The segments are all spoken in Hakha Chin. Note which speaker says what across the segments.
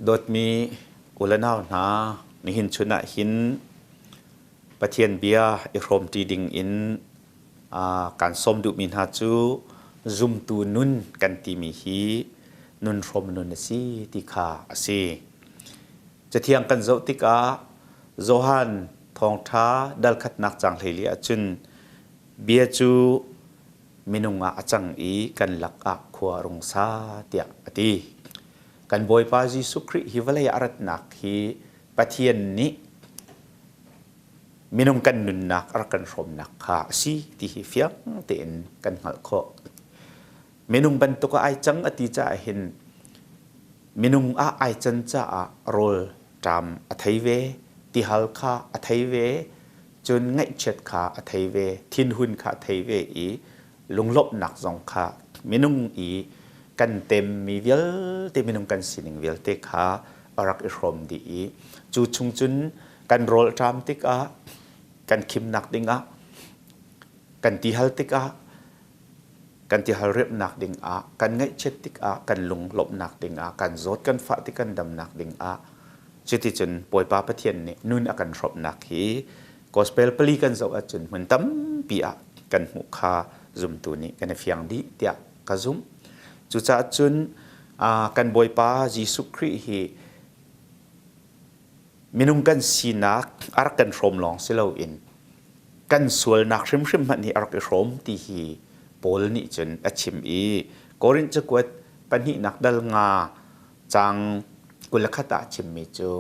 Speaker 1: Dawtmi u le nau hna, nihin chun ah hin Pathian bia i hrawmṭi ding in kaan sawm duhmi hna cu zumtu nun kan timi hi nun hrawm nun a si ti kha a si. Cathiang kan zoh tikah Johan thawngṭha dal khatnak caang 14 ahcun bia cu minung ah a cang i kan lakah khua a rung sa tiah a ti. Kan Bawipa Jesuh Khrih hi vawlei ah a ratnak hi Pathian nih minung kan nunnak a rak kan hrawmnak kha a si ti hi fiang tein kan hngalh khawh. Minung bantuk ah ai cang a ti caah hin minung ah ai can caah rawl ṭam a thei ve, tihal kha a thei ve, cun ngaihchiat kha a thei ve, thinhun kha a thei ve i lunglawmhnak zong kha minung i kan temmi vialte minung kan sining vialte kha a rak i hrawm dih i cu chung cun kan rawl ṭam tikah kan khimnak dingah kan tihal tikah kan tihal riamhnak dingah kan ngaihchiat tikah kan lunglawmhnak dingah kan zawt kan fah tik kan damnak dingah cuticun Bawipa Pathian nih nun a kan hrawmhnak hi gospel pali kan zoh ahcun hmun tampi ah kan hmuh kha zumtu nih kan i fiang dih tiah ka zumh. Cucaah cun kan Bawipa Jesuh Khrih hi minung kan sinak a rak kan hrawm lawng si loin kan sualnak hrimhrim hmanh hi a rak i hrawm ti hi Paul nih cun a chim i Korinth cakuat pahnihnak dal nga caang 21 ah a chimmi cu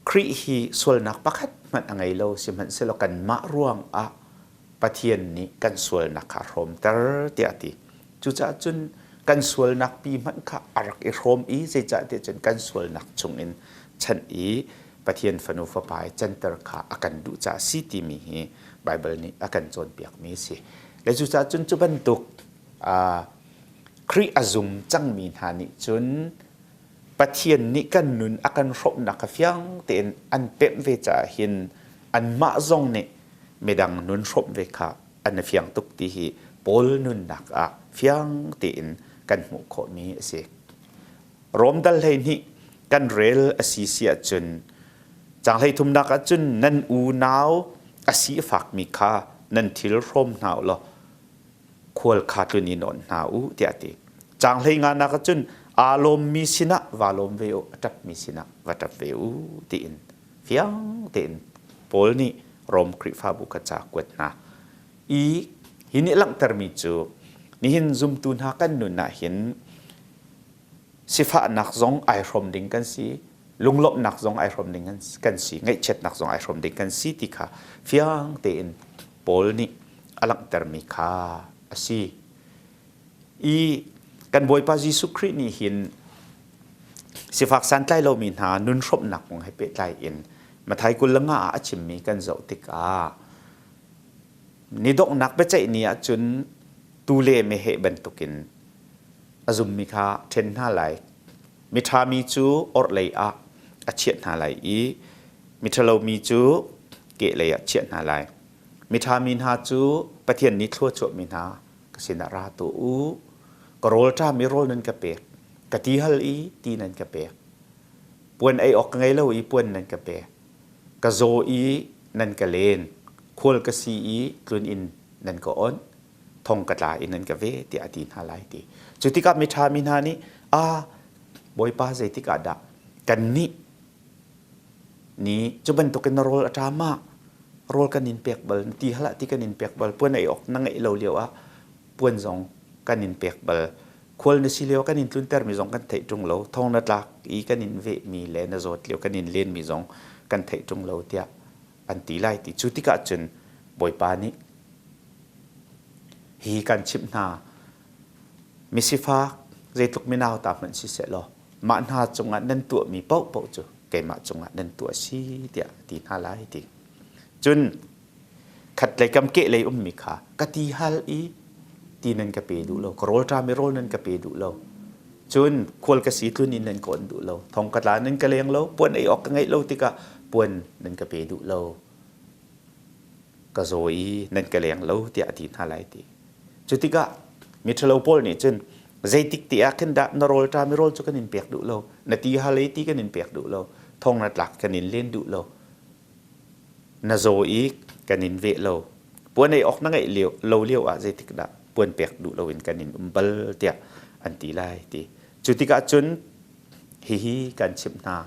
Speaker 1: Khrih hi sualnak pakhat hmanh a ngei lo sihmanhsehlaw kanmah ruangah Pathian nih kan sualnak kha a hrawmter tiah a ti. Cucaah cun kan sualnak pi hmanh kha a rak i hrawm i zeicahtiah cun kan sualnak chungin chanh i Pathian fanu fapa i canter kha a kan duh caah si timi hi Baibal nih a kan cawnpiakmi a si. Le cucaah cun cu bantuk Khrih a zum cangmi hna nih cun Pathian nih kan nun a kan hrawmhnak kha fiang tein an pemh ve caah hin anmah zong nih midang nun hrawmh ve kha an i fiang tuk ti hi Paul nunnak ah fiang tein kan hmuh khawhmi a si. Rom dal 12 kan rel a si si ahcun caang 33 ahcun nan unau a si a fakmi kha nan thil hrawm hna u law khual kha tlun in on hna u tiah a ti. Caang 15 nak ahcun aa lawmmi sinah vaa lawm ve u, a ṭapmi sinah va ṭap ve u tiin fiang tein Paul nih Rom Khrihfabu kha ca kuat hna. I hi nih langhtermi cu nihin zumtu hna kan nun ah hin sifahnak zong ai hrawm ding kan si, lunglawmhnak zong ai hrawm ding kan si, ngaihchiatnak zong ai hrawm ding kan si ti kha fiang tein Paul nih a langhtermi kha a si. I kan Bawipa Jesuh Khrih nih hin sifak santlai lomi hna nun hrawmhnak kong he pehtlai in Mathai 25 ah a chimmi kan zoh tikah ni donghnak biaceih ni ahcun tu le meheh bantukin a zummi kha ṭhen hna lai. Miṭhami cu orhlei ah a chiah hna lai i miṭhalomi cu kehlei ah chiah hna lai. Miṭhami hna cu Pathian nih thlua chuahmi hna ka sinah ra tuah u. Ka rawl ṭam i rawl nan ka pek. Ka ti hal i ti nan ka pek. Puan ei awk ka ngei lo i puan nan ka pek. Ka zaw i nan ka len. Khual ka si i tlun inn nan ka onh. Thong ka tla i nan ka ve tiah a ti hna lai ti. Cu tikah miṭha mi hna nih, "Ah, Bawipa zeitik ah dah kannih Ni cu bantukin na rawl a ṭam ah rawl kan in pek bal, na ti hlah ti kan in pek bal, puan ei awk na ngeih lo lio ah puan zong kan in pek bal. Khual na si lio kan in tluntermi zong kan theih ṭung lo, thong na tlak i kan in vehmi le na zawt lio kan in lenmi zong kan theih ṭung lo tiah an ti lai ti. Cu tikah cun Bawipa nih hi kan chimh hna, misifak zeitluk minau ta hmanh siseh law mah hna cungah nan tuahmi paohpaoh cu keimah cungah nan tuah a si tiah a ti hna lai ti. Cun khatlei kam kehlei ummi kha ka ti hal i ti nan ka pe duh lo, ka rawl ṭam i rawl nan ka pe duh lo. Cun khual ka si tlun in nan ka onh duh lo, thong ka tla nan ka leng lo, puan ei awk ka ngeih lo tikah puan nan ka pe duh lo. Ka zaw i nan ka leng lo tiah a ti hna lai ti. Cu tikah miṭhalo pawl nih cun Zeitik ti ah khin dah na rawlṭam i rawl cu kan in pek duh lo, na ti hal i ti kan in pek duh lo, thong na tlak kan in len duh lo, na zaw i kan in veh lo, puan ei awk na ngeih lio lo lio ah zeitik dah puan pek duh loin kan in um bal tiah an ti lai ti. Cu tikah cun hihi kan chimh hna.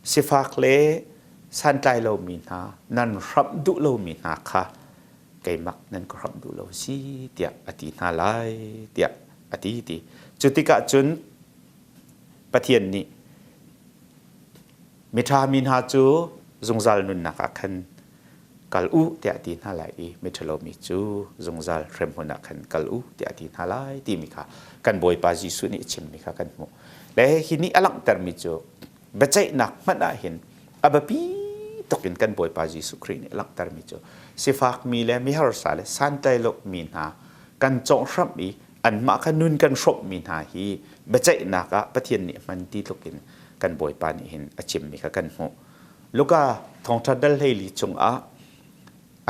Speaker 1: Sifak le santlai lomi hna, nan hramh duh lomi hna kha keimah nan ka hramh duh lo si tiah a ti hna lai tiah a ti ti. Cu tikah cun Pathian nih miṭha mi hna cu zungzal nunnak ah khan kal u tiah a ti hna lai i miṭhalo mi cu zungzal hremhmun ah khan kal u tiah a ti hna lai timi kha kan Bawipa Jesuh nih a chimmi kha kan hmuh. Le hi nih a langhtermi cu biaceihnak hmanh ah hin a biapi tuk in kan Bawipa Jesuh Khrih nih a langhtermi cu sifakmi le miharsa le santlailo mi hna kan conghhramh i anmah kha nun kan hrawmhmi hna hi biaceihnak ah Pathian nih hman ti tluk in kan Bawipa nih hin a chimmi kha kan hmuh. Luka thawngṭha dal 14 chungah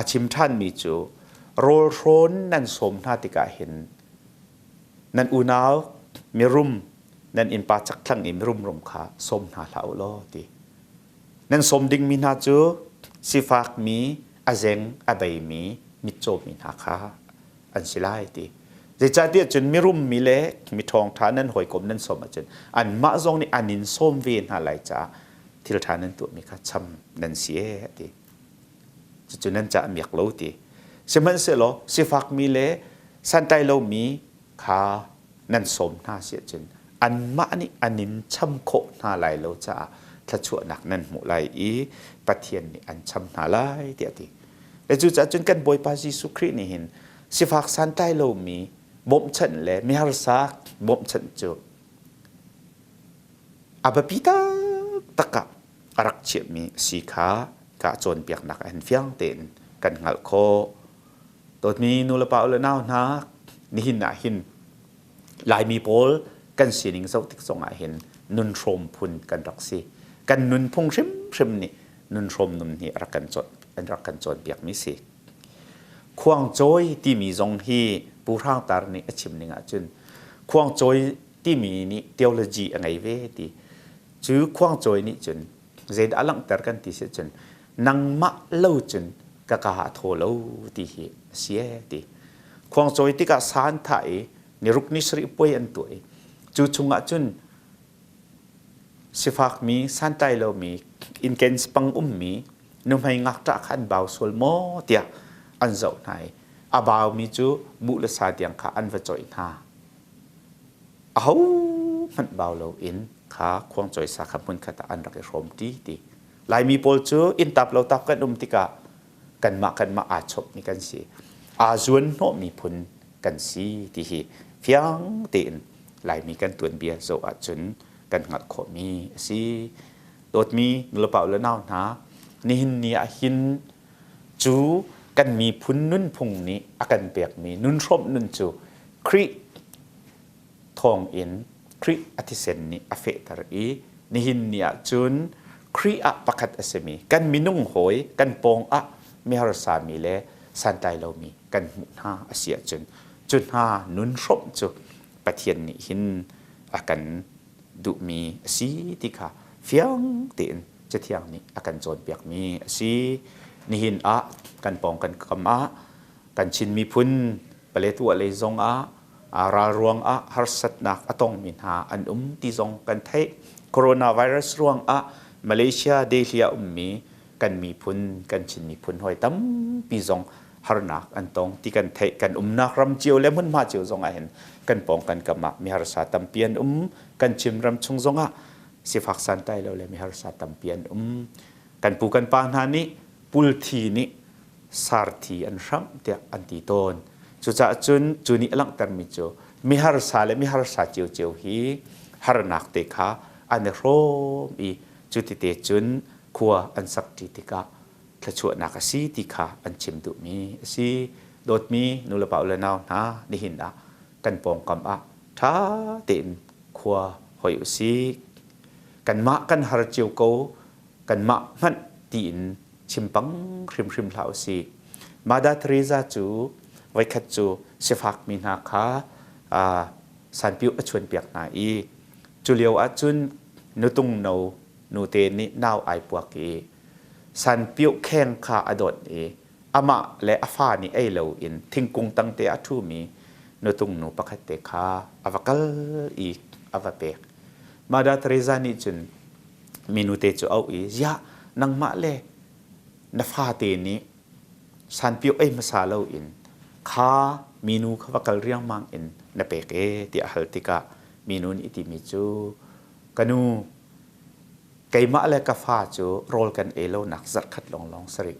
Speaker 1: a chim ṭhanmi cu rawl hrawn nan sawm hna tikah hin nan unau mirum nan innpa chakthlang i mirum rum kha sawm hna hlah u law ti. Nan sawm dingmi hna cu sifakmi, a zeng a beimi, mitcawmi hna kha an si lai ti. Zeicahtiah cun mirummi le miṭhawngṭha nan hawikom nan sawm ahcun anmah zong nih an in sawm ve hna lai caah thil ṭha nan tuahmi kha cham nan si ee ti. Cucu nan caah miak lo ti. Sihmanhsehlaw sifakmi le santlai lomi kha nan sawm hna si ahcun anmah nih an in cham khawh hna lai lo caah thluachuahnak nan hmuh lai i Pathian nih an cham hna lai tiah a ti. Le cucaah cun kan Bawipa Jesuh Khrih nih hin sifak santlai lomi bawmhchanh le miharsa bawmhchanh cu a biapi taktak ah a rak chiahmi a si kha ka cawnpiaknak ah hin fiang tein kan hngalh khawh. Dawtmi nulepa u le nau hna, nihin ah hin Laimi pawl kan sining zoh tik zong ah hin nunhrawm phun kan rak si. Kan nunphung hrimhrim nih nunhrawm nun hi rak kan cawn an rak kan cawnpiakmi si. Khuangcawi timi zong hi Pu Hrang Tar nih a chim ning ahcun khuangcawi timi nih theology a ngei ve ti. Cu khuangcawi nih cun zeidah a langhter kan ti si cun nangmah lo cun ka ka a thaw lo ti hi a si ee ti. Khuangcawi tikah sa an thah i niruk ni sarih puai an tuah i cu chungah cun sifakmi santlai lomi innken pang ummi nuhmei ngakṭah kha an bau sual maw tiah an zoh hna i a baumi cu buh le sa tiang kha an va cawih hna. Aho hmanh bau loin kha khuangcawi sa kha hmunkhat ah an rak i hrawmṭi ti. Laimi pawl cu inn tap lo tap kan um tikah kanmah kanmah aa chawpmi kan si. Aa zuan hnawhmi phun kan si ti hi fiang tein Laimi kan tuanbia zoh ahcun kan hngalh khawhmi a si. Dawtmi nulepa le nau hna, nihin ni ah hin cu kan miphun nunphung nih a kan pekmi nunhrawmh nun cu Khrih thawngin Khrih a thisen nih a fehter i nihin ni ah cun Khrih ah pakhat a simi kan minung hawi kan pawng ah miharsa mi le santlai lomi kan hmuh hna a si ahcun cu hna nun hrawmh cu Pathian nih hin a kan duhmi a si ti kha fiang tein Cathiang nih a kan cawnpiakmi a si. Nihin ah kan pawng kan kam ah kan Chin miphun Paletwa lei zong ah ral ruang ah harsatnak a tongmi hna an um ti zong kan theih. Coronavirus ruang ah Malaysia Delhi ah ummi kan miphun kan Chin miphun hawi tampi zong harnak an tong ti kan theih. Kan umnak ram cio le hmunhma cio zong ah hin kan pawng kan kam ah miharsa tampi an um. Kan Chin ram chung zong ah sifak santlai lo le miharsa tampi an um. Kan pu kan pa hna nih pulthi nih sarthi an hramh tiah an ti tawn. Cucaah cun cu nih a langhtermi cu miharsa le miharsa ciocio hi harnak te kha an i hrawm i cu tite cun khua an sakṭi tikah thluachuahnak a si ti kha an chim duhmi a si. Dawtmi nulepa u le nau hna nihin ah kan pawngkam ah ṭha tein khua hoi u sih. Kanmah kan har cio ko kanmah hmanh tiin chimpang hrimhrim hlah u sih. Mother Teresa cu voikhat cu sifakmi hna kha. Sanpiuh a chuanpiak hna i cu lio ahcun nutung no nute nih nau ai puak i sanpiuh kheng kha a dawt i amah le a fa nih ei loin thingkung tangte a ṭhumi nutung nu pakhat te kha a va kal i a va pek. Mother Teresa nih cun minu te cu auh i ziah nangmah le na fate nih sanpiuh ei hmasa loin kha minu kha va kal riangmang in na pek e tiah a hal tikah minu nih a timi cu ka nu keimah le ka fa cu rawl kan ei lonak zarhkhat lawnglawng si rih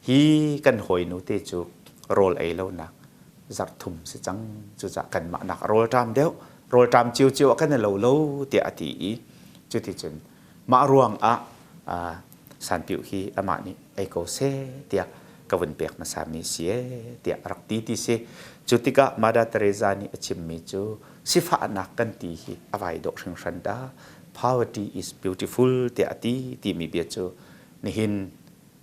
Speaker 1: hi kan hawinu te cu rawl ei lonak zarh thum si cang cucaah kanmah nak rawl ṭam deuh rawl ṭam ciocio ah kan i lo lo tiah a ti i cuticun mah ruang ah sanpiuh hi amah nih ei ko seh tiah ka vun pek hmasa mi si ee tiah a rak ti ti si. Cu tikah Mother Teresa nih a chimmi cu sifahnak kan ti hi a vai dawh hringhran dah. Poverty is beautiful tiah a ti timi bia cu nihin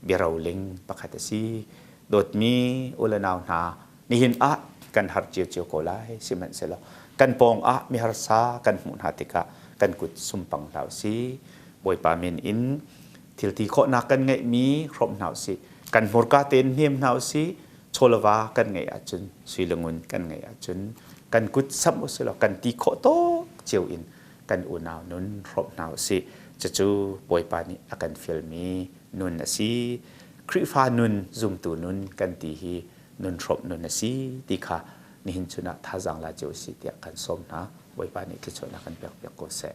Speaker 1: biaroling pakhat a si. Dawtmi u le nau hna, nihin ah kan har ciocio ko lai sihmanhsehlaw kan pawng ah miharsa kan hmuh hna tikah kan kut sumpang hlah usih. Bawipa min in thil ti khawhnak kan ngeihmi hrawm hna usih. Kan hmurka tein hnem hna usih. Chawlava kan ngeih ahcun, sui le ngun kan ngeih ahcun kan kut samh usih law kan ti khawh tawk cio in kan unau nun hrawm hna usih. Cucu Bawipa nih a kan fialmi nun a si. Khrihfa nun, zumtu nun kan ti hi nun hrawmh nun a si ti kha nihin chun ah thazaang la cio usih tiah kan sawm hna. Bawipa nih thluachuahnak kan pek piak ko seh.